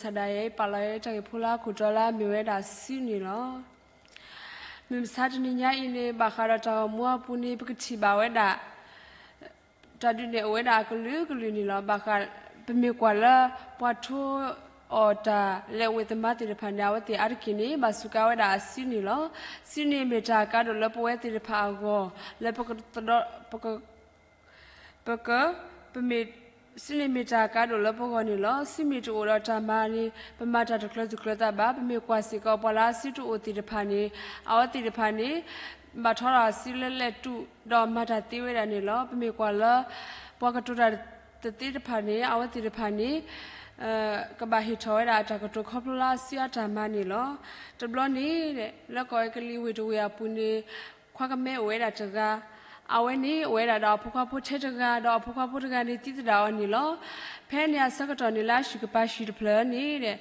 မုၢ်မဆါတနံၤညါအံၤန့ၣ် ပာ်လီၤဝဲတၢ်ဂ့ၢ်ဖိလၢအခိၣ်တီလၢအမ့ၢ်ဝဲဒၣ်စုန့ၣ်လီၤ. မုၢ်မဆါတနံၤညါအံၤန့ၣ် ဘၣ်ဃးဒီးတၢ်ဂီၤမူအပူၤန့ၣ် ပကထံၣ်ဘၣ်ဝဲဒၣ် တၢ်ဒုးနဲၣ်အိၣ်ဝဲဒၣ်အကလုာ်ကလုာ်န့ၣ်လီၤ. ဘၣ်ဃး ပမ့ၢ်ကွၢ်လၢ ပှၤထိအီၣ်တၢ်လၢအဝ့ၢ်သမါသ့ၣ်တဖၣ်န့ၣ် အဝဲသ့ၣ်အါတက့ၢ်န့ၣ် ဘၣ်စူးကါဝဲဒၣ်အစုန့ၣ်လီၤ. စုန့ၣ်မ့ၢ်တၢ်ကါဒိၣ်လၢပဝဲသ့ၣ်တဖၣ်အဂီၢ် လၢပကသဒီ ပက ပက ပမ့ၢ် စုန့ၣ်မ့ၢ်တၢ်ကါဒိၣ်လၢပဂီၢ်န့ၣ်လီၤ. စုမ့ၢ်တအိၣ်ဒီးတၢ်မၤန့ၣ် ပမၤတၢ်တချုးတချုးသးဘၣ်. ပမ့ၢ်ကွၢ်စ့ၢ်ကီးပှၤလၢအစုတအိၣ်သ့ၣ်တဖၣ်န့ၣ် အဝဲသ့ၣ်တဖၣ်န့ၣ် ဘၣ်ထီထီၣ်အစုလၢလဲၤတူၢ် ဒီးမၤတၢ်သ့ဝဲဒၣ်န့ၣ်လီၤ. ပမ့ၢ်ကွၢ်လၢ ပှၤကတိၤတၢ်တသ့တဖၣ်န့ၣ် အဝဲသ့ၣ်တဖၣ်န့ၣ် ကဘၣ်ဟ့ၣ်ထီၣ်ဝဲဒၣ်အတၢ်ကတိၤခီဖျိလၢအစုအတၢ်မၤန့ၣ်လီၤ. တဘျီန့ၣ် လၢကီၢ်အဲကလံးဝ့ၢ်တဝ့ၢ်အပူၤန့ၣ် ခွါကမဲအိၣ်ဝဲဒၣ်တဂၤ, အဝဲန့ၣ်အိၣ်ဝဲဒၣ်ဒီးအဖိခွါဖိထဲတဂၤ, ဒီးအဖိခွါဖိတဂၤန့ၣ်သံသဒၣ်အီၤန့ၣ်လီၤ. ဖဲန့ၣ်အဆၢကတီၢ်န့ၣ် လၢအဟံၣ်ကပၤဟံၣ်တဖျၢၣ်န့ၣ်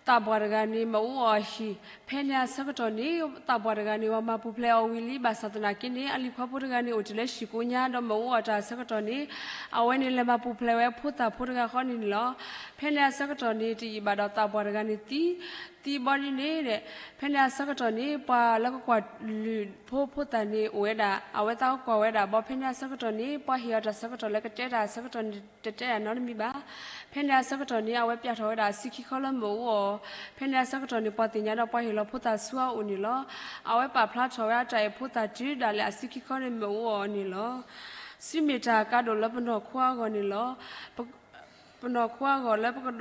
သးပှၢ်တဂၤန့ၣ် မၤအူအီၣ်အဟံၣ်. ဖဲန့ၣ်အဆၢကတီၢ်န့ၣ် သးပှၢ်တဂၤန့ၣ် ပှၤမၤပူၤဖျဲးအီၤဝံၤလံ ဘၣ်ဆၣ်သနာ်က့န့ၣ် အလံၤခွါဖိတဂၤန့ၣ် အိၣ်တ့ၢ်လၢဟံၣ်ကိးညါ ဒီးမၤအူအီၣ်တၢ်အဆၢကတီၢ်န့ၣ် အဝဲန့ၣ်လဲၤမၤပူၤဖျဲးဝဲဖိသၣ်ဖိတဂၤဃီန့ၣ်န့ၣ်လီၤ. ဖဲန့ၣ်အဆၢကတီၢ်န့ၣ် တယံာ်ဘၣ်ဒီးသးပှၢ်တဂၤန့ၣ်သံ သံဘီဒ်န့ၣ် ဖဲန့ၣ်အဆၢကတီၢ်န့ၣ် ပှၤလၢကကွၢ်လုၢ်ဖိဖိသၣ်န့ၣ်အိၣ်ဝဲဒၣ်, အဝဲသးကကွၢ်ဝဲဒၣ်ဘီ ဖဲန့ၣ်အဆၢကတီၢ်န့ၣ် ပှၤဟ့ၣ်အီၤတၢ်ဆၢကတီၢ်လၢကတဲတၢ်အဆၢကတီၢ်န့ၣ် တတဲတၢ်နီတမံၤဘၣ်. ဖဲန့ၣ်အဆၢကတီၢ်န့ၣ် အဝဲပျၢ်ထီၣ်ဝဲဒၣ်အစုခံခီလၢမၤအူအီၣ်, ဖဲန့ၣ်အဆၢကတီၢ်န့ၣ် ပှၤသ့ၣ်ညါဒီးပှၤဟ့ၣ်လီၤဖိသၣ်ဆူအအိၣ်န့ၣ်လီၤ. အဝဲပာ်ဖျါထီၣ်ဝဲအတၢ်အဲၣ်ဖိသၣ်တုၤဒၣ်လဲာ်အစုခံခီန့ၣ်မၤအူအီၣ်န့ၣ်လီၤ. စုမ့ၢ်တၢ်ကါဒိၣ်လၢပနီၢ်ခိအဂီၢ်န့ၣ်လီၤ. ပနီၢ်ခိအဂီၢ်လၢပဒ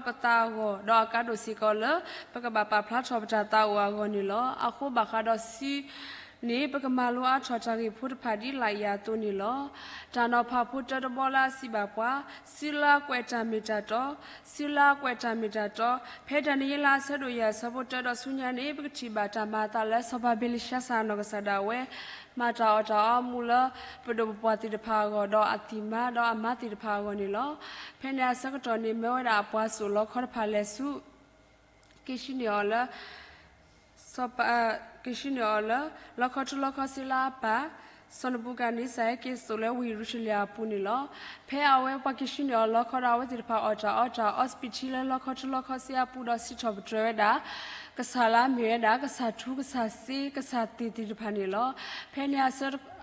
ီပသးအဂီၢ်, ဒီးအကါဒိၣ်စ့ၢ်ကီးလၢ ပကဘၣ်ပာ်ဖျါထီၣ်ပတၢ်သးအိၣ်အဂီၢ်န့ၣ်လီၤ. အဃိဘၣ်ဃးဒီးစုန့ၣ် ပကမၤလိအါထီၣ်တၢ်ဂ့ၢ်ဖိတဖၣ်ဒ်လာ်အံၤအသိးန့ၣ်လီၤ. တၢ်နီၤဖးဖိတၢတဘီလၢအစံးဘၣ်ပှၤ, စုလၢအကွဲးတၢ်မ့ၢ်တၢ်တီ, စုလၢအကွဲးတၢ်မ့ၢ်တၢ်တီ. ဖဲတၢ်နံၤယ့လးအဆၢဒိၣ်ယဲၢ်အဆၢဖိတၢဒီးဆူညါန့ၣ် ပကထံၣ်ဘၣ်တၢ်မၤအသးလၢစီၤပၤဘ့လၡါစၢ်အနီၢ်ကစၢ်ဒၣ်ဝဲ မၤတၢ်အီၣ်တၢ်အီအမူးလၢ ပဒိၣ်ပပှၢ်သ့ၣ်တဖၣ်အဂီၢ် ဒီးအသံၣ်မါ ဒီးအမါသ့ၣ်တဖၣ်အဂီၢ်န့ၣ်လီၤ. ဖဲန့ၣ်အဆၢကတီၢ်န့ၣ် မၢဝဲဒၣ်အပှၤစိာ်လီခီတဖၣ်လဲၤဆူ က့ၤဆှၢန့ၢ်အီၤလၢ စီၤပၤ က့ၤဆှၢန့ၢ်အီၤလၢ လီခီထူလီခီစ့လၢအပၢ် စီၤနဘူၤခၣ်န့စၢ် ဟဲက့ၤစိာ်လၢဝ့ၢ်ယရူၤၡလ့ၣ်အပူၤန့ၣ်လီၤ. ဖဲအဝဲပှၤက့ၤဆှၢန့ၢ်အီၤလီခီဒီး အဝဲသ့ၣ်တဖၣ်အီၣ်တၢ်အီတၢ် အီစပံးထံလၢလီခီထူလီခီစ့အပူၤ ဒီးစံးထီၣ်ပတြၢၤဝဲဒၣ် ကစၢ်လၢအမ့ၢ်ဝဲဒၣ် ကစၢ်ထူ ကစၢ်စ့ ကစၢ်သ့ၣ်သ့ၣ်တဖၣ်န့ၣ်လီၤ. ဖဲန့ၣ်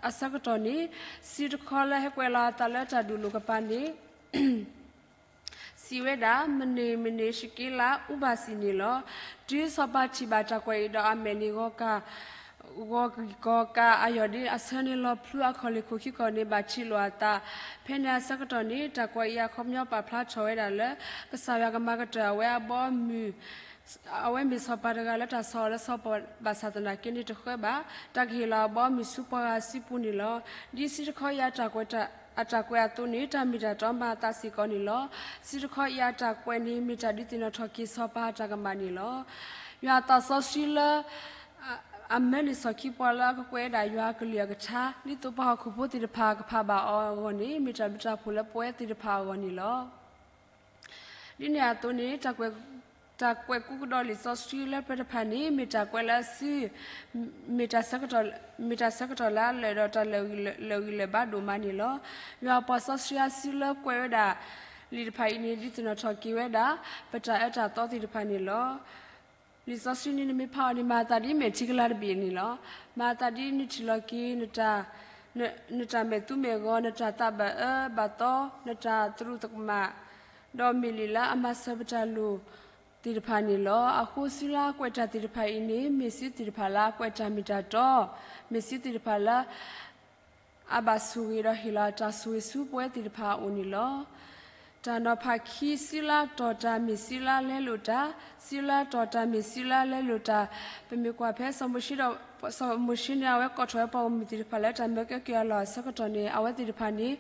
အဆၢကတီၢ်န့ၣ် စုတခီလၢဟဲကွဲးလီၤအသးလၢတၢ်ဒုးလိာ်ကပၤန့ၣ် စံးဝဲဒၣ် မနုၤမနုၤ ၡက့လး အူဘၣ်စံးန့ၣ်လီၤ. တုၤစီၤပၤထံၣ်ဘၣ်တၢ်ကွဲးအံၤဒီး အမဲာ်န့ၣ်ဂီၤကၢ် ဂီၤကၢ် အယီၢ်ဒ့အဆၢန့ၣ်လီၤဖျူ အခီၣ်လ့ၢ်ခိၣ်ခံခီၣ်န့ၣ် ဘၣ်ထံးလိာ်အသး. ဖဲန့ၣ်အဆၢကတီၢ်န့ၣ် တၢ်ကွဲးအံၤအခီပညီပာ်ဖျါထီၣ်ဝဲဒၣ်လၢ ကစၢ်ယွၤကမၤကတၢၢ်အဝဲအဘီအမုၢ် အဝဲမ့ၢ်စီၤပၤတဂၤလၢတၢ်ဆီၣ်လီၤလၢစီၤပၤဘၣ်ဆၣ်သနာ်က့န့ၣ်တဃၢဘၣ်. တၢ်ကဟ့ၣ်လီၤအဘီအမုၢ်ဆူပှၤဂၤစုပူၤန့ၣ်လီၤ. ဒ်စုတခီအံၤ အတၢ်ကွဲးအသိးန့ၣ် တၢ်မ့ၢ်တၢ်တီမၤအသးစ့ၢ်ကီးန့ၣ်လီၤ. စုတခီအံၤအတၢ်ကွဲးန့ၣ် မ့ၢ်တၢ်ဒုးသ့ၣ်နီၣ်ထီၣ်က့ၤစီၤပၤအတၢ်ကမၣ်န့ၣ်လီၤ. ယွၤအသးစီဆှံလၢ အမၢန့ၢ်စီၣ်ခံပှၤလၢအကကွဲးဝဲဒၣ်ယွၤအကလုၢ်အကထါ ဒ်သိးပှၤဟီၣ်ခိၣ်ဖိသ့ၣ်တဖၣ်ကဖးဘၣ်အီၤအဂီၢ်န့ၣ် မ့ၢ်တၢ်ဘျုးတၢ်ဖှိၣ်လၢပဝဲသ့ၣ်တဖၣ်အဂီၢ်န့ၣ်လီၤ. ဒ်န့ၣ်အသိးန့ၣ် တၢ်ကွဲးကူကဒီးလံာ်စီဆှံလၢပျၢၤတဖၣ်န့ၣ် မ့ၢ်တၢ်ကွဲးလၢအစု မ့ၢ်တၢ်ဆၢကတီၢ်လၢအလၢာ်ဒီးတၢ်လၢာ်ဂံၢ်လၢာ်ဘါဒိၣ်မးန့ၣ်လီၤ. ယွၤအပှၤစီဆှံအစုလၢကွဲးဝဲဒၣ် လံာ်တဖၣ်အံၤန့ၣ် ဒုးသ့ၣ်နီၣ်ထီၣ်က့ၤဝဲဒၣ် ပတၢ်အၢတၢ်သီသ့ၣ်တဖၣ်န့ၣ်လီၤ. လံာ်စီဆှံန့ၣ် နမ့ၢ်ဖးအီၤန့ၣ် မၤအသးဒ်မ့ၢ်ထံကလၤတဘ့ၣ်န့ၣ်လီၤ. မၤအသးဒ်နထံၣ်လီၤက့ၤ နတၢ်မဲာ်သူမဲာ်ဂီၤ, နတၢ်သးဘၣ်အၢဘၣ်သီ, နတၢ်သရူးသမး, ဒီးမ့ၢ်လံာ်လၢအမၤစၢၤပတၢ်လိၤသ့ၣ်တဖၣ်န့ၣ်လီၤ. အဃိစုလၢအကွဲးတၢ်သ့ၣ်တဖၣ်အံၤန့ၣ် မ့ၢ်စုသ့ၣ်တဖၣ်လၢအကွဲးတၢ်မ့ၢ်တၢ်တီ, မ့ၢ်စုသ့ၣ်တဖၣ်လၢ အဘၣ်ဆိၣ်ဂ့ၤဒီးဟ့ၣ်လီၤအတၢ်ဆိၣ်ဂ့ၤဆူပဝဲသ့ၣ်တဖၣ်အအိၣ်န့ၣ်လီၤ. တၢ်နီၤဖးခံ, စုလၢအတီၢ်တၢ်မ့ၢ်စုလၢအလဲလိာ်တၢ်, စုလၢအတီၢ်တၢ်မ့ၢ်စုလၢအလဲလိာ်တၢ်. ပမ့ၢ်ကွၢ်ဖဲစီၤမိၤၡ့ဒီး, စီၤမိၤၡ့န့ၣ် အဝဲကိးထီၣ်ဝဲပှၤဂီၢ်မုၢ်သ့ၣ်တဖၣ်လၢတၢ်မၢကဲက့ၤအလီၢ်အဆၢကတီၢ်န့ၣ် အဝဲသ့ၣ်တဖၣ်န့ၣ်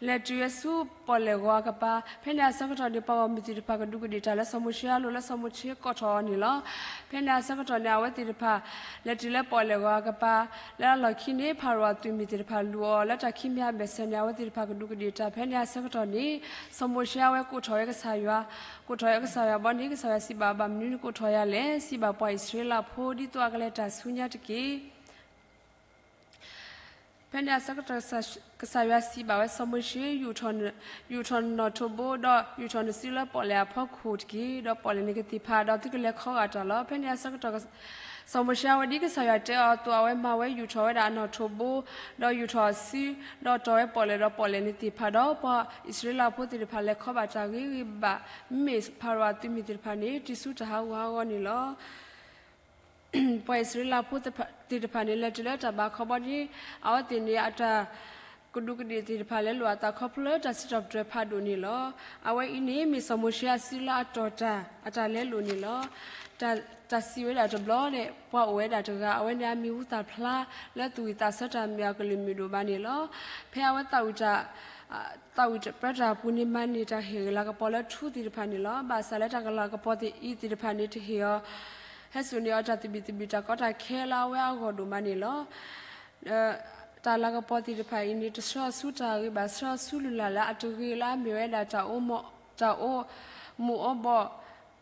လဲၤတုၤဝဲဆူပီၣ်လဲၣ်ဂီၤအကပၤ. ဖဲန့ၣ်အဆၢကတီၢ်န့ၣ် ပှၤဂီၢ်မုၢ်သ့ၣ်တဖၣ်ကဒူးကဒ့ၣ်တၢ်လၢစီၤမိၤၡ့အလိၤလၢစီၤမိၤၡ့ကိးထီၣ်အီၤန့ၣ်လီၤ. ဖဲန့ၣ်အဆၢကတီၢ်န့ၣ် အဝဲသ့ၣ်တဖၣ် လဲၤတုၤလၢပီၣ်လဲၣ်ဂီၤအကပၤ, လၢအလီၢ်ခံန့ၣ် ဖၤရိၤအသုးမုၢ်သ့ၣ်တဖၣ်လူၤအီၤလၢတၢ်ခံမံၤအဘၢၣ်စၢၤန့ၣ် အဝဲသ့ၣ်တဖၣ်ကဒူးကဒ့ၣ်တၢ်. ဖဲန့ၣ်အဆၢကတီၢ်န့ၣ် စီၤမိၤၡ့အဝဲကိးထီၣ်ဝဲကစၢ်ယွၤ, ကိးထီၣ်ဝဲကစၢ်ယွၤဘီန့ၣ် ကစၢ်ယွၤစံးဘၣ်အီၤ ဘၣ်မနုၤနကိးထီၣ်ယၤလဲၣ်. စံးဘၣ်ပှၤအံၣ်စရ့လးဖိ ဒ်သိးအကလဲၤတၢ်ဆူညါတက့ၢ်. ဖဲန့ၣ်အဆၢကတီၢ် ကစၢ်ယွၤစံးဘၣ်ဝဲစီၤမိၤၡ့, ယူာ်ထီၣ်နနီၣ်ထိးဘိ, ဒီးယူာ်ထီၣ်နစုလၢပီၣ်လဲၣ်အဖီခိၣ်တက့ၢ်, ဒီးပီၣ်လဲၣ်န့ၣ်ကသ့ၣ်ဖး, ဒီးသုကလဲၤခီဂာ်တၢ်လီၤ. ဖဲန့ၣ်အဆၢကတီၢ် စီၤမိၤၡ့အဝဲဒ်ကစၢ်ယွၤတဲအီၤအသိး အဝဲမၤဝဲယူာ်ထီၣ်ဝဲဒၣ်အနီၣ်ထိးဘိ, ဒီးယူာ်ထီၣ်အစု, ဒီးတီၢ်ဝဲပီၣ်လဲၣ်, ဒီးပီၣ်လဲၣ်န့ၣ်သ့ၣ်ဖး, ဒီးပှၤအံၣ်စရ့လးဖိသ့ၣ်တဖၣ်လဲၤခီဘၣ်တၢ်ဂ့ၤဂ့ၤဘၣ်, မ့မ့ၢ်ဖၤရိၤအသုးမုၢ်သ့ၣ်တဖၣ်န့ၣ် တုၤဆူတၢ်ဟးဂူာ်ဟးဂီၤန့ၣ်လီၤ. ပှၤအံၣ်စရ့လးဖိသ့ၣ်တဖၣ်န့ၣ် လဲၤတုၤလၢတၢ်ဘါခီဘီန့ၣ် အဝဲသ့ၣ်န့ၣ် အတၢ်ကဒူးကဒ့ၣ်သ့ၣ်တဖၣ်လဲၤလိာ်အသးခီဖျိလၢတၢ်စံးထီၣ်ပတြၢၤဖးဒိၣ်န့ၣ်လီၤ. အဝဲအံၤန့ၣ်မ့ၢ်စီၤမိၤၡ့အစုလၢအတီၢ်တၢ် အတၢ်လဲၤလိာ်န့ၣ်လီၤ. တၢ်စံးဝဲဒၣ်တဘျီဒီး ပှၤအိၣ်ဝဲဒၣ်တဂၤ အဝဲန့ၣ်အမံၤဟူသၣ်ဖျါ လၢသူၣ်ဝံၣ်သးဆၢတၢ်မ့ၢ်အကလုၢ်မုာ်ဒိၣ်ဘၣ်န့ၣ်လီၤ. ဖဲအဝဲသးဝံၣ်တၢ် သးဝံၣ်တၢ်ပၢတၢ်ပူၤန့ၣ် မၤန့ၢ်တၢ်ဟ့ၣ်လၤကပီၤလၢထူသ့ၣ်တဖၣ်န့ၣ်လီၤ. ဘၣ်ဆၣ်လၢတၢ်ကလၤကပီၤသ့ၣ်အံၤသ့ၣ်တဖၣ်န့ၣ် တဟ့ၣ်အီၤ ဟဲစိာ်န့ၢ်အီၤတၢ်သဘံၣ်သဘုၣ်တၢ်ကီတၢ်ခဲလၢအဝဲအဂီၢ်ဒိၣ်မးန့ၣ်လီၤ. တၢ်လၤကပီၤသ့ၣ်တဖၣ်အံၤန့ၣ် တဆှၢအီၤဆူတၢ်ဂ့ၤဘၣ် ဆှၢအီၤဆူလုၢ်လၢ်လၢအတဂ့ၤလၢအမ့ၢ်ဝဲဒၣ်တၢ်အိၣ်မူ တၢ်အိၣ်မူအီဘီၣ်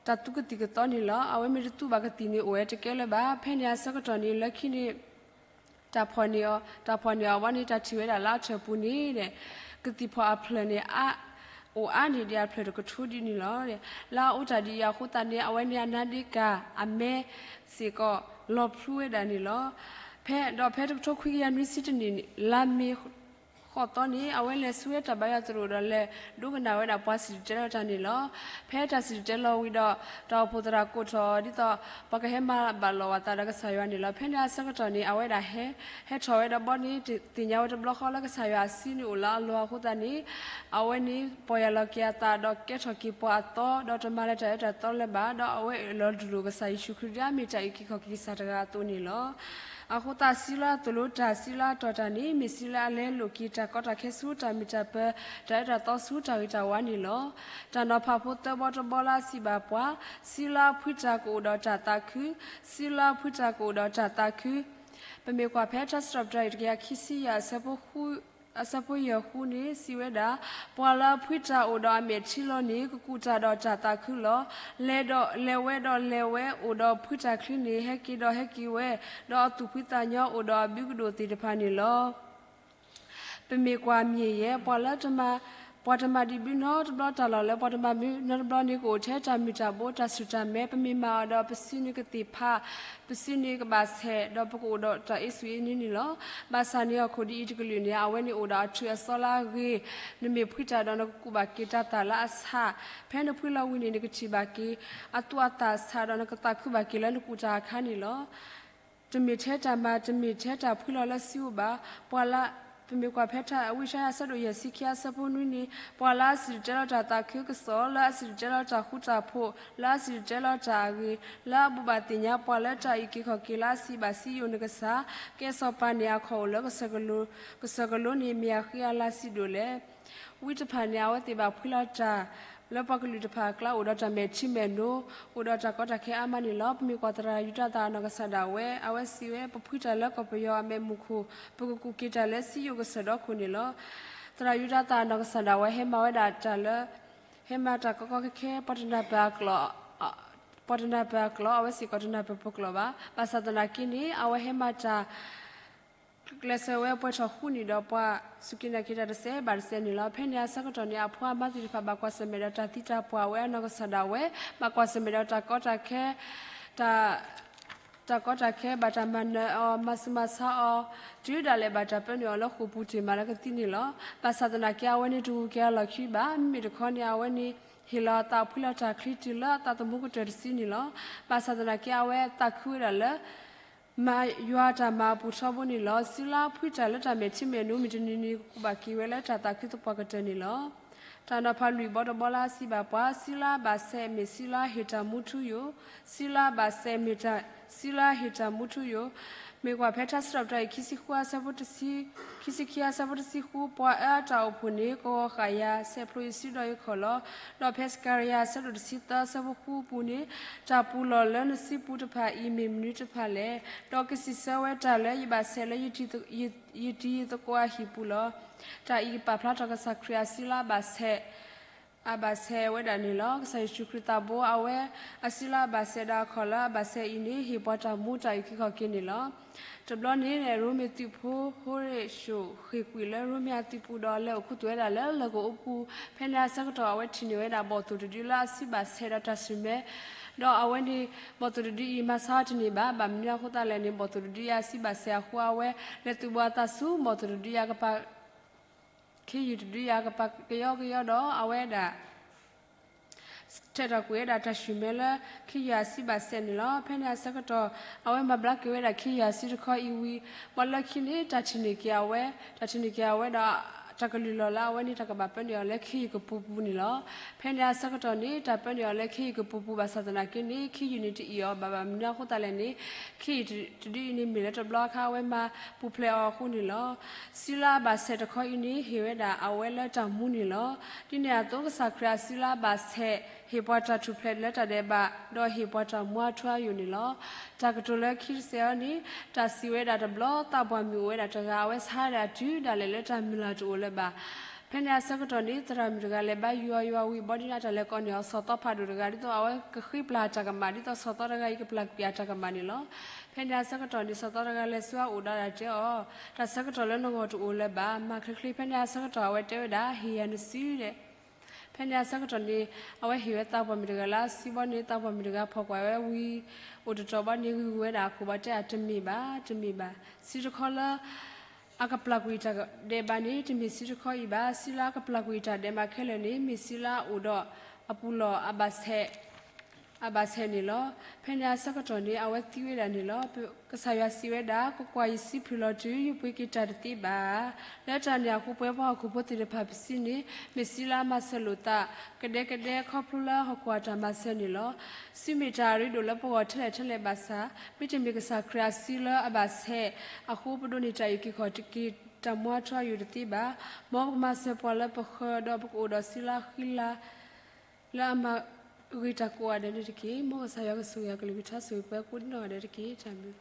တၢ်သူကသံၣ်ကသီန့ၣ်လီၤ. အဝဲမ့ၢ်တသူဘၣ်ကသံၣ်န့ၣ်အိၣ်ဝဲတကဲလၢၤဘၣ်. ဖဲန့ၣ်အဆၢကတီၢ်န့ၣ် လၢခံန့ၣ် တၢ်ဖီၣ်န့ၢ်အီၤ တၢ်ဖီၣ်န့ၢ်အီၤဝဲန့ၣ် တၢ်ထံၣ်ဝဲဒၣ်လၢအထၢၣ်ပူၤန့ၣ် ကသံၣ်ဖီၣ်အဖျၢၣ်န့ၣ် အိၣ်အါန့ၢ်ဒံးအဖျၢၣ်တကထိဒ်န့ၣ်လီၤ. လၢအအိၣ်တၢ်ဒ်အံၤအဃိသတးန့ၣ် အဝဲန့ၣ်အနါဒ့ကၤအမဲစ့ၢ်ကီးလီၤဖျူဝဲဒၣ်န့ၣ်လီၤ. ဖဲ ဒီးဖဲတကထိခွံကယၤနွံဆံတၢနံၣ် လါမ့ၤဃိးသီန့ၣ် အဝဲလဲၤဆူဝဲတၢ်ဘါယွၤသရိာ်ဒီးလဲၤဒိကနၣ်ဝဲဒၣ်ပှၤစံၣ်တဲၤတဲလီၤတၢ်န့ၣ်လီၤ. ဖဲတၢ်စံၣ်တဲၤတဲလီၤဝံၤဒီး တၢ်အိၣ်ဖှိၣ်သရၣ်ကိးထီၣ်အီၤ ဒ်သိး ပှၤကဟဲမၤဘၣ်လိာ်အသးဒီးကစၢ်ယွၤန့ၣ်လီၤ. ဖဲန့ၣ်အဆၢကတီၢ်န့ၣ် အဝဲဒၣ်ဟဲ ဟဲထီၣ်ဝဲဒီးဘီန့ၣ် သ့ၣ်ညါဝဲတဘျီဃီလၢကစၢ်ယွၤအစုန့ၣ်အိၣ်လၢအလီၢ်အဃိသတးန့ၣ် အဝဲန့ၣ် ပီၢ်ယၢ်လီၤက့ၤအသးဒီးကဲထီၣ်က့ၤပှၤအသီ ဒီးတမၤလၢတၢ်အၢတၢ်သီလၢၤဘၣ် ဒီးအဝဲအၢၣ်လီၤတူၢ်လိာ်ကစၢ်ယ့ၣ်ၡူးခရံာ်ဒ်အမ့ၢ်တၢ်အုၣ်က့ၤခီၣ်က့ၤကစၢ်တဂၤအသိးန့ၣ်လီၤ. အဃိသတး စုလၢအသိၣ်လိတၢ် စုလၢအတီၢ်တၢ်န့ၣ် မ့ၢ်စုလၢအလဲလိာ်က့ၤတၢ်ကီတၢ်ခဲဆူတၢ်မုာ်တၢ်ပၢၤ တၢ်အၢတၢ်သီဆူတၢ်ဂ့ၤတၢ်ဝါန့ၣ်လီၤ. တၢ်နီၤဖးဖိသၢဘီတဘီလၢအစံးဘၣ်ပှၤ, စုလၢအဖှံတၢ်ကအိၣ်ဒီးတၢ်သးခု, စုလၢအဖှံတၢ်ကအိၣ်ဒီးတၢ်သးခု ပမ့ၢ်ကွၢ်ဖဲထါစံးထီၣ်ပတြၢၤအံၤတကယၤခံဆံယဲၢ် အဆၢဖိယဲၢ်ဃုန့ၣ် စံးဝဲဒၣ်, ပှၤလၢအဖှံတၢ်အိၣ်ဒီးအမဲာ်ထံလီၤန့ၣ် ကကူးတၢ်ဒီးတၢ်သးခုလီၤ. လဲၤဒီးလဲၤဝဲဒီးလဲၤဝဲ အိၣ်ဒီးဖှံတၢ်ချံန့ၣ် ဟဲက့ၤဒီးဟဲက့ၤဝဲ, ဒီးအသူၣ်ဖှံသးညီအိၣ်ဒီးအဘုကဒိၣ်သ့ၣ်တဖၣ်န့ၣ်လီၤ. ပမ့ၢ်ကွၢ်မ့ၢ်ယဲၢ် ပှၤလၢတမၤ, ပှၤတမၤဒံးဘုနီတဘျီတၢ်လီၢ်လၢပှၤတမၤဘုနီတဘျီန့ၣ် ကအိၣ်ထဲတၢ်မုာ်တၢ်ဘိ တၢ်ဆူၣ်တၢ်မဲ ပမ့ၢ်မၤအီၤဒီးပစုန့ၣ်ကသ့ၣ်ဖး, ပစုန့ၣ်ကဘၣ်ဆဲး ဒီးပကအိၣ်ဒီးတၢ်အ့ဆူၣ်အ့န့ၣ်န့ၣ်လီၤ. ဘၣ်ဆၣ်န့ၣ်ဟီၣ်ခိၣ်ဒ်အံၤတကလုာ်န့ၣ် အဝဲန့ၣ်အိၣ်ဒီးအထုးအစီလၢအဂ့ၤ, နမ့ၢ်ဖှံတၢ်ဒီးနကကူးဘၣ်က့ၤတၢ်သၣ်လၢအဆး, ဖဲနဖှံလီၤဝံၤန့ၣ် နကထံၣ်ဘၣ်က့ၤ အသူအသၣ်ဆးဒီးနကသးခုဘၣ်က့ၤလၢနကူးတၢ်အခါန့ၣ်လီၤ. တမ့ၢ်ထဲတၢ်မၤ တမ့ၢ်ထဲတၢ်ဖှံလီၤလၢစုအိၣ်ဘၣ်. ပှၤလၢ, ပမ့ၢ်ကွၢ်ဖဲထါဝံယၡါယၤအဆၢဒိၣ်ယဲၢ်ဆံခံအဆၢဖိနွံန့ၣ်, ပှၤလၢအစံၣ်တဲၤတဲလီၤတၢ်သးခုကစီၣ်, လၢအစံၣ်တဲၤတဲလီၤတၢ်ဃူတၢ်ဖိး, လၢအစံၣ်တဲၤတဲလီၤတၢ်အဂ့ၤ, လၢအဘိးဘၣ်သ့ၣ်ညါပှၤလၢတၢ်အုၣ်က့ၤခီၣ်က့ၤလၢအစံးဘၣ်စံယိၣ်နကစၢ်, ကဲစီၤပၤန့ၣ်အခီၣ်အိၣ်လၢကစၢၢ်ကလိ, ကစၢၢ်ကလိန့ၣ်မ့ၢ်အဃံအလၤစံးဒိၣ်လဲၣ်. ဝံတဖၣ်န့ၣ် အဝဲသ့ၣ်ဘၣ်ဖှံလီၤတၢ် လၢပှၤကလုာ်တဖၣ်အကျါ အိၣ်ဒီးတၢ်မဲာ်ထံမဲာ်နိ, အိၣ်ဒီးတၢ်ကီတၢ်ခဲအါမးန့ၣ်လီၤ. ပမ့ၢ်ကွၢ်သရၣ်ယူဒၤသၣ်အနီၢ်ကစၢ်ဒၣ်ဝဲ, အဝဲစံးဝဲ, ပဖှံတၢ်လၢကီၢ်ပယီၤအမဲာ်မုၢ်ခိၣ်, ပကကူးက့ၤတၢ်လၢစံယိၣ်ကစၢၢ်ဒီခိၣ်န့ၣ်လီၤ. သရၣ်ယူဒၤသၣ်အနီၢ်ကစၢ်ဒၣ်ဝဲ ဟဲမၤဝဲဒၣ်တၢ်လၢ, ဟဲမၤတၢ်ကီကီခဲခဲ ပှၤတနၢ်ပၢၢ်အကျိာ်, ပှၤတနၢ်ပၢၢ်အကျိာ် အဝဲစ့ၢ်ကီးတနၢ်ပၢၢ်ပကျိာ်ဘၣ်. ဘၣ်ဆၣ်သနာ်က့န့ၣ် အဝဲဟဲမၤတၢ် ကျဲးစၢးဝဲပှဲၤထီၣ်ဃုနံၣ်ဒီးပှၤစူၢ်က့ၤနာ်က့ၤတၢ်တစဲးဘၣ်တစဲးန့ၣ်လီၤ. ဖဲန့ၣ်အဆၢကတီၢ်န့ၣ် အဖိအမါသ့ၣ်တဖၣ်ဘၣ်ကွၢ်ဆၢၣ်မဲာ်ဒီးတၢ်သံတၢ်ပှၢ်ဝဲအနီၢ်ကစၢ်ဒၣ်ဝဲ, ဘၣ်ကွၢ်ဆၢၣ်မဲာ်ဒီးတၢ်ကီတၢ်ခဲ, တၢ်, တၢ်ကီတၢ်ခဲ ဘၣ်တၢ်မၤနၢၤအီၤ မၤဆူးမၤဆါအီၤ, တုၤဒၣ်လဲာ်ဘၣ်တၢ်ပၢနုာ်အီၤလၢဃိာ်ပူၤတ့ၢ်မးလၢကသံန့ၣ်လီၤ. ဘၣ်ဆၣ်သနာ်က့ အဝဲန့ၣ်တဂုၤက့ၤအလီၢ်ခံဘၣ်. မ့မ့ၢ်တခီန့ၣ် အဝဲန့ၣ် ဟ့ၣ်လီၤအသးဖှံလီၤတၢ်ချံတုၤလၢအသးသမူကတၢၢ်တစုန့ၣ်လီၤ. ဘၣ်ဆၣ်သနာ်က့ အဝဲသးခုဝဲဒၣ်လၢ မၤယွၤတၢ်မၤအပူၤထီဘိန့ၣ်လီၤ. စုလၢအဖှံတၢ်လၢတၢ်မဲာ်ထံမဲာ်နိ မုၢ်တနံၤနံၤ ကကူးဘၣ်က့ၤဝဲလၢတၢ်သးခုသပှၢ်ကတၢၢ်န့ၣ်လီၤ. တၢ်နီၤဖးလွံၢ်ဘီတဘီလၢအစံးဘၣ်ပှၤ, စုလၢအဘၣ်စဲးမ့ၢ်စုလၢအဟ့ၣ်တၢ်မူထူယိာ်, စုလၢအဘၣ်စဲးမ့ၢ်တၢ်, စုလၢအဟ့ၣ်တၢ်မူထူယိာ်, မ့ၢ်ကွၢ်ဖဲထါစံးထီၣ်ပတြၢၤအံၤ ခံဆံဃုအဆၢဖိတဆံ, ခံဆံခံအဆၢဖိတဆံဃု, ပှၤအၢအတၢ်အိၣ်ဖှိၣ်န့ၣ် ကဝီၤဃာ်ယၤ, ဆဲးဖျိယစုဒီးယခီၣ်လီၤ. ဒီးဖဲစကၤရယၤအဆၢဒိၣ်တဆံသၢအဆၢဖိဃုအပူၤန့ၣ်, တၢ်ပူၤလီၢ်လၢနစုပူၤတဖၣ်အံၤ မ့ၢ်မနုၤတဖၣ်လဲၣ်. ဒီးကစံးဆၢဝဲတၢ်လၢယဘၣ်ဆဲးလၢယတံၤယသကိးအဟံၣ်ပူၤလီၤ. တၢ်အံၤပာ်ဖျါထီၣ်ကစၢ်ခရံာ်အစုလၢအဘၣ်ဆဲး အဘၣ်ဆဲးဝဲဒၣ်န့ၣ်လီၤ. ကစၢ်ယ့ၣ်ၡူးခရံာ်သးဘိ အဝဲအစုလၢအဘၣ်ဆဲးဒီးအခီၣ်လၢအဘၣ်ဆဲးအံၤန့ၣ် ဟ့ၣ်ပှၤတၢ်မူတၢ်အုၣ်က့ၤခီၣ်က့ၤန့ၣ်လီၤ. တဘျီန့ၣ် ရိမ့ၤသုးဖိ ဟိရ့ၡိၣ် ဃ့ၢ်ကွံာ်လၢရိမ့ၤအသုးပူၤဒီးလဲၤအိၣ်ခူသူၣ်ဝဲဒၣ်လၢလၢၢ်ကအိပူၤ, ဖဲန့ၣ်အဆၢကတီၢ် အဝဲထံၣ်န့ၢ်ဝဲဒၣ်ဘီၣ်သိၣ်တဒုလၢအစုဘၣ်ဆဲးဒီးတၢ်ဆူၣ်မဲ, ဒီးအဝဲန့ၣ် ဘီၣ်သိၣ်တဒုအံၤ မၤဆါအီၤတန့ၢ်ဘၣ်. ဘၣ်မနုၤအဃိသတးလဲၣ်န့ၣ် ဘီၣ်သိၣ်တဒုအံၤအစုဘၣ်ဆဲးအဃိ အဝဲလဲၤသုးဘီအသးဆူ ဘီၣ်သိၣ်တဒုအံၤအကပၤ ခ့ယုၢ်တဒုအံၤအကပၤကယီကယီဒီး အဝဲဒၣ် ထဲးထီၣ်ကွံာ်ဝဲဒၣ်တၢ်ဆူၣ်မဲလၢ ခ့ယုၢ်အစုဘၣ်ဆဲးန့ၣ်လီၤ. ဖဲန့ၣ်အဆၢကတီၢ် အဝဲမၤဘျါက့ၤဝဲဒၣ်ခ့ယုၢ်အစုတခီအံၤဝံၤ ဘၣ်လၢခံန့ၣ် တၢ်ထံၣ်န့ၢ်က့ၤအဝဲ, တၢ်ထံၣ်န့ၢ်က့ၤအဝဲဒီး တၢ်ကလုၢ်လီၤလၢအဝဲန့ၣ် တၢ်ကဘၣ်ပၢနုာ်အီၤလၢခ့ယုၢ်ကပူၤပူၤန့ၣ်လီၤ. ဖဲန့ၣ်အဆၢကတီၢ်န့ၣ် တၢ်ပၢနုာ်အီၤလၢခ့ယုၢ်ကပူၤပူၤဘၣ်ဆၣ်သနာ်က့န့ၣ် ခ့ယုၢ်န့ၣ်တအံၣ်အီၤဘၣ်. ဘၣ်မနုၤအဃိသတးလဲၣ်န့ၣ် ခ့ယုၢ်တဒုအံၤန့ၣ် မ့ၢ်လၢတဘျီအခါ အဝဲမၤပူၤဖျဲးအီၤအဃိန့ၣ်လီၤ. စုလၢအဘၣ်ဆဲးတခီအံၤန့ၣ် ဟ့ၣ်ဝဲဒၣ်အဝဲလၢတၢ်မူန့ၣ်လီၤ. ဒ်န့ၣ်အသိး ကစၢ်ခရံာ်အစုလၢအဘၣ်ဆဲး ဟ့ၣ်ပှၤတၢ်ထူၣ်ဖျဲးလၢတၢ်ဒဲးဘး ဒီးဟ့ၣ်ပှၤတၢ်မူအထူအယိာ်န့ၣ်လီၤ. တၢ်ကတိၤလၢခံတစဲးအံၤန့ၣ် တၢ်စံးဝဲဒၣ်တဘျီ သးပှၢ်မုၢ်အိၣ်ဝဲဒၣ်တဂၤ အဝဲဆါဒၣ်တုၤဒၣ်လဲာ်လၢတၢ်မုၢ်လၢ်တအိၣ်လၢၤဘၣ်. ဖဲန့ၣ်အဆၢကတီၢ်န့ၣ် သရၣ်မုၣ်တဂၤလဲၤဘါယွၤယွၤဝံၤ ဘီဒ်န့ၣ် အတၢ်လဲၤကိးန့ၢ်အီၤ စီၤသီဖးဒိၣ်တဂၤ ဒ်သိးအဝဲကဃ့ပျၢ်တၢ်ကမၣ် ဒ်သိးစီၤသီတဂၤအံၤကပျၢ်ကွံာ်အတၢ်ကမၣ်န့ၣ်လီၤ. ဖဲန့ၣ်အဆၢကတီၢ်န့ၣ် စီၤသီတဂၤလဲၤဆူအအိၣ်ဒီးတဲအီၤ, တၢ်ဆၢကတီၢ်လၢနဂီၢ်တအိၣ်လၢၤဘၣ်. မၤချ့ချ့ ဖဲန့ၣ်အဆၢကတီၢ် အဝဲတဲဝဲဒၣ် ဟ့ၣ်ယၤနစုဒဲး ဖဲန့ၣ်အဆၢကတီၢ်န့ၣ် အဝဲဟ့ၣ်ဝဲသးပှၢ်မုၣ်တဂၤလၢအစုဘီန့ၣ် သးပှၢ်မုၣ်တဂၤဖီၣ်ကွၢ်ဝဲဝံၤ အိၣ်တတီၤဘီန့ၣ် ဂုာ်ဝဲဒၣ်အခိၣ်ဘၣ်တဲအီၤ တမ့ၢ်ဘၣ်, တမ့ၢ်ဘၣ်. စုတခီလၢ အကပျၢ်ကွံာ်တၢ်ဒဲးဘးန့ၣ် တမ့ၢ်စုတခီအံၤဘၣ်. စုလၢအကပျၢ်ကွံာ်တၢ်ဒဲးဘးခဲလၢာ်န့ၣ် မ့ၢ်စုလၢအအိၣ်ဒီးအပူၤလီၢ် အဘၣ်ဆဲးန့ၣ်လီၤ. ဖဲန့ၣ်အဆၢကတီၢ်န့ၣ် အဝဲသံဝဲဒၣ်န့ၣ်လီၤ. ကစၢ်ယွၤစံးဝဲဒၣ်, ကွၢ်ကွၢ်, ယစုဖုၣ်လီၤတုၤ ယပှ့ၤက့ၤတၢ်တသ့ဘၣ်. လၢတၢ်န့ၣ်အဃိ ပဝဲပှၤဟီၣ်ခိၣ်ဖိသ့ၣ်တဖၣ်ပစုန့ၣ် မ့ၢ်စုလၢအမၤစၢၤလိာ်သး ကဒဲကဒဲ ခီဖျိလၢဟီၣ်ခိၣ်အတၢ်မၤစၢၤန့ၣ်လီၤ. စုမ့ၢ်တၢ်အရ့ဒိၣ်လၢပဂီၢ်ထဲလဲၣ်ထဲလဲၣ်ဘၣ်ဆၣ်, မ့တမ့ၢ်ကစၢ်ခရံာ်အစုလၢအဘၣ်ဆဲးအဃိ ပဒိးန့ၢ်တၢ်အုၣ်က့ၤခီၣ်က့ၤတၢ်မူအထူအယိာ်တသ့ဘၣ်. မ်ပကမၤစၢၤပှၤလၢပဃၢၤ ဒီးပကအိၣ်ဒီးစုလၢအဃံလၤ လၢအမၤဂ့ၤတၢ်ကိးဂၤဒဲးန့ၣ်တက့ၢ်. မ်ကစၢ်ယွၤကဆိၣ်ဂ့ၤအကလုၢ်ကထါ ဆိၣ်ဂ့ၤပှၤကိးဒ်နီၢ်ဂၤဒဲးတက့ၢ်. တၢ်ဘျုး